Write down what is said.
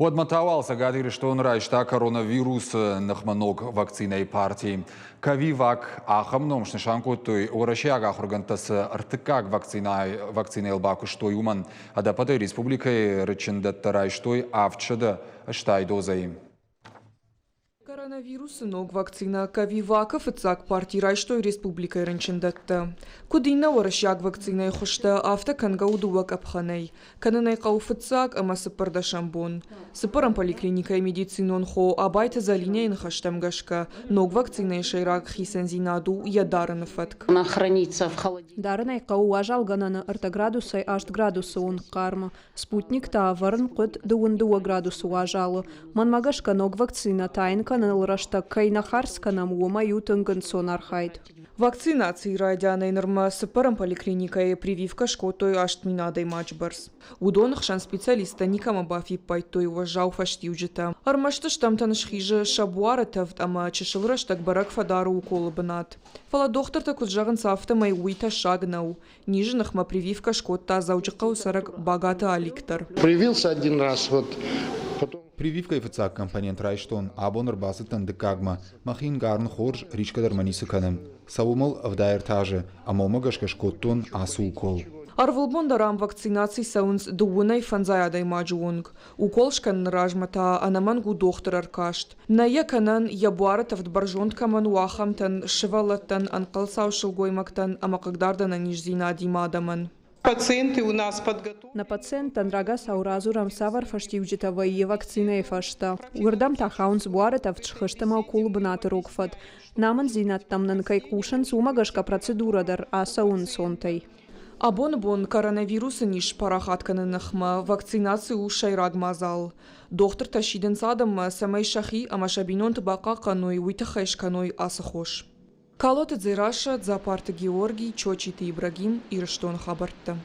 Уӕдмӕ та уал Цӕгат Ирыстон райста коронавирусы ныхмӕ ног вакцинӕйы парти. Ковивак ахӕм ном снысан кодтой, уӕрӕсейаг ахуыргӕндтӕ цы ӕртыккаг вакцинӕйыл бакуыстой, уымӕн. Ӕдӕппӕтӕй республикӕйы рынчындӕттӕ райстой 780 дозӕйы. Коронавирусы ног вакцинӕ Ковивак-ы фыццаг парти райстой республикӕйы рынчындӕттӕ. Куыд иннӕ уӕрӕсейаг вакцинӕйы хуызтӕ, афтӕ кӕнгӕ у дыууӕ къӕпхӕнӕй. Кӕнын ӕй хъӕуы фыццаг ӕмӕ цыппӕрдӕсӕм бон. Цыппӕрӕм поликлиникӕйы медицинон хо Абайты Зӕлинӕйы ныхӕстӕм гӕсгӕ, ног вакцинӕйы сӕйраг хицӕндзинад у йӕ дарыны фӕтк. Дарын ӕй хъӕуы уазалгӕнӕны ӕртӕ градусӕй аст градусы онг хъармы. Спутник та ӕвӕрын хъуыд дыууын дыууӕ градусы уазалы. Мӕнмӕ гӕсгӕ ног вакцинӕ тайын кӕныныл рӕстӕг кӕй нӕ хардз кӕнӕм, уымӕй у тынг ӕнцон архайд. Вакцинацийы райдианӕй нырмӕ цыппӕрӕм поликлиникӕйы прививкӕ скодтой 8000 адӕймаджы бӕрц. Уыдоны хсӕн специалисттӕ никӕмӕ бафиппайдтой уӕззау фӕстиуджытӕ. Ӕрмӕст стӕмтӕн схизы сӕ буары тӕвд ӕмӕ чысыл рӕстӕг бӕрӕг фӕдары уколы бынат. Фӕлӕ дохтыртӕ куыд зӕгъынц, афтӕмӕй уый тӕссаг нӕу. Низы ныхмӕ прививкӕ скодта Дзӕуджыхъӕуы цӕрӕг Багаты Алик дӕр. Привился один раз, вот потом Прививкӕйы фыццаг компонент райстон, абон ӕрбацыдтӕн дыккагмӕ. Мӕхи ӕнкъарын хорз, рисгӕ дӕр мӕ ницы кӕны. Цӕуы мыл 73 азы, ӕмӕ уымӕ гӕсгӕ скодтон ацы укол. Ӕрвылбон дӕр ам вакцинаци цӕуынц дыууынӕй фӕндзай адӕймаджы онг. Укол скӕныны размӕ та ӕнӕмӕнг у дохтыр ӕркаст. Нӕ йӕ кӕнӕн, йӕ буары тӕвд бӕрзонд кӕмӕн у, ахӕмтӕн, сывӕллӕттӕн, ӕнхъӕлцау сылгоймӕгтӕн ӕмӕ хъыгдард ӕнӕниздзинадимӕ адӕмӕн. Пациенты у нас подготовлены. Нӕ пациенттӕн рагацау радзурӕм, цавӕр фӕстиуджытӕ вӕййы вакцинӕйы фӕстӕ. Уырдӕм та хауынц буары тӕвд схызт ӕмӕ уколы бынаты рог фӕд. Нӕмындзинӕдтӕм нын кӕй хъусынц, уымӕ гӕсгӕ процедурӕ дӕр ацӕуы ӕнцонтӕй. Абоны бон коронавирусы низ парахат кӕныны ныхмӕ вакцинаци у сӕйраг мадзал. Дохтыртӕ сидынц адӕммӕ, цӕмӕй сӕхи ӕмӕ сӕ бинонты бахъахъхъӕной, уый тыххӕй скӕной ацы хос. Калоты Дзерассӕ, Дзапарты Георгий, Чочиты Ибрагим, Ирыстоны хабӕрттӕ.